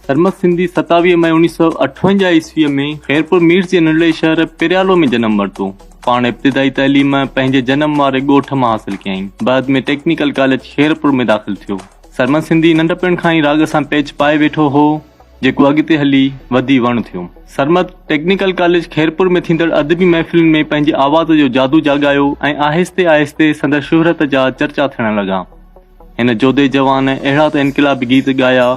سرمد سنڌي 27 مئي 1958 عيسويء ۾ خيرپور ميرس جي ننڍڙي شهر پريالو ۾ جنم ورتو. پاڻ ابتدائي تعليم پنهنجي جنم واري ڳوٺ مان حاصل ڪيائين. بعد ۾ ٽيڪنيڪل ڪاليج خيرپور ۾ داخل ٿيو. سرمد سنڌي ننڍپڻ کان ئي راڳ سان پيچ پائي ويٺو هو، جيڪو اڳتي هلي وڌي وڻ ٿيو. سرمد ٽيڪنيڪل ڪاليج خيرپور ۾ ٿيندڙ ادبي محفلن ۾ پنهنجي آواز جو جادو جاڳايو ۽ آهستي آهستي سندس شهرت جا چرچا ٿيڻ لڳا. هن جوڌي جوان اهڙا ته انقلابي گيت ڳايا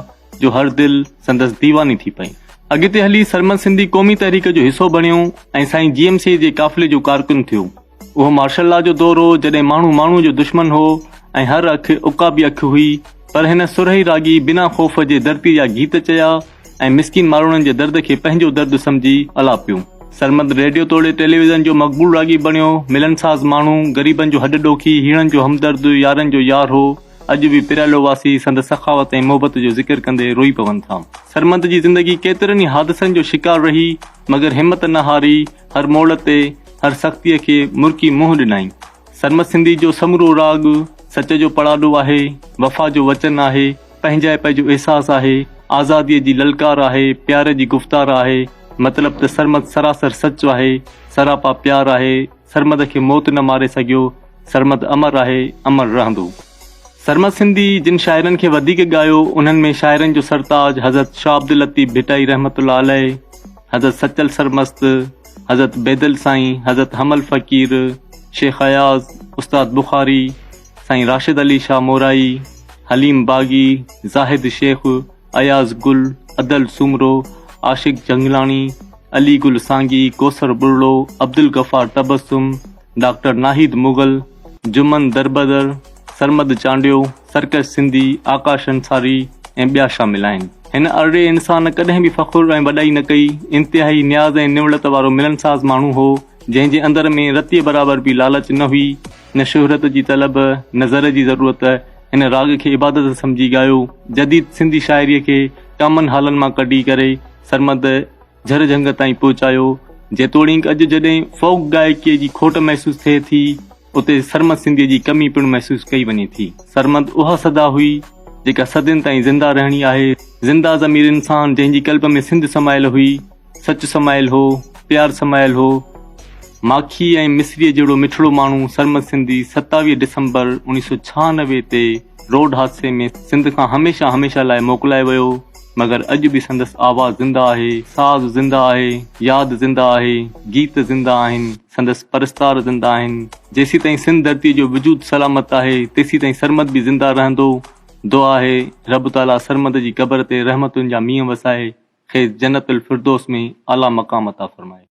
جو هر دل سندس ديواني ٿي پئي. اڳتي هلي سرمد سنڌي قومي تحريڪ جو حصو بڻيو ۽ سائين جي ايم سيد جي قافلي جو ڪارڪن ٿيو. اهو مارشل لا جو دور هو جڏهن ماڻهو ماڻهوء جو دشمن هو ۽ هر اک عقابي اک هئي پر هن سرهي راڳي بنا خوف جي ڌرتيء جا گيت چيا ۽ مسڪين ماروئڙن جي درد کي پنهنجو درد سمجهي الاپيو. سرمد ريڊيو توڙي ٽيليويزن جو مقبول راڳي بڻيو. ملنساز ماڻهو، غريبن جو هڏ ڏوکي، هيڻن جو همدرد، يارن جو يار هو. اڄ به پريالو واسي سندس سخاوت ۽ محبت جو ذڪر ڪندي روئي پون ٿا. سرمد جي زندگي ڪيترن ئي حادثن جو شڪار رهي، مگر همت نه هاري، هر موڙ تي، هر سختيء کي مرڪي منهن ڏنائين. سرمد سنڌي جو سمورو راڳ سچ جو پڙاڏو آهي، وفا جو وچن آهي، پنهنجائپ جو احساس آهي، آزاديء جي للڪار آهي، پيار جي گفتار آهي، مطلب ته سرمد سراسر سچ آهي، سراپا پيار آهي، سرمد کي موت نه ماري سگهيو، سرمد امر آهي، امر رهندو. سرمد سنڌي جن شاعرن کي وڌيڪ ڳايو، انهن ۾ شاعرن جو سرتاج حضرت شاهه عبداللطيف ڀٽائي رحمة الله عليه، حضرت سچل سرمست، حضرت بيدل سائين، حضرت حمل فقير، شيخ اياز، استاد بخاري، سائين راشد علي شاهه مورائي، حليم باغي، زاهد شيخ، اياز گل، ادل سومرو، عاشق جهنگلاڻي، علي گل سانگي، ڪوثر ٻرڙو، عبدالغفار تبسم، ڊاڪٽر ناهيد مغل، جمن دربدر، سرمد چانڊيو، سرڪش سنڌي، آڪاش انصاري ۽ ٻيا شامل آهن. هن ارڏي انسان ڪڏهن به فخر ۽ وڏائي نه ڪئي. انتهائي نياز ۽ نوڙت وارو ملنساز ماڻهو هو، جنهن جي اندر ۾ رتيء برابر به لالچ نه هئي، نه شهرت جي طلب، نه زر جي ضرورت. هن راڳ کي عبادت سمجهي ڳايو. جديد سنڌي شاعريء کي ڪامن هالن مان ڪڍي ڪري سرمد جھر جھنگ تائين پهچايو. جيتوڻيڪ اڄ جڏهن فوڪ گائڪيء جي کوٽ محسوس ٿئي ٿي، اتي سرمد سنڌيء جي ڪمي پڻ محسوس ڪئي وڃي ٿي. سرمد اها صدا هئي، جيڪا صدين تائين زنده رهڻي آهي. زنده ضمير انسان، جنهن جي قلب ۾ سنڌ سمايل هئي، سچ سمايل هو، پيار سمايل هو. ماکيء ۽ مصريء جهڙو مٺڙو ماڻهو سرمد سنڌي 27 ڊسمبر 1996 تي روڊ حادثي ۾ سنڌ کان هميشه هميشه لاء موڪلائي ويو. مگر اڄ به سندس آواز زنده آهي، ساز زنده آهي، ياد زنده آهي، گيت زنده آهن، سندس پرستار زنده آهن. جيسيتائين سنڌ ڌرتيء جو وجود سلامت آهي، تيسيتائين سرمد به زنده رهندو. دعا آهي، رب تعاليٰ سرمد جي قبر تي رحمتن جا مينهن وسائي، کيس جنت الفردوس ۾ اعليٰ مقام عطا فرمائي.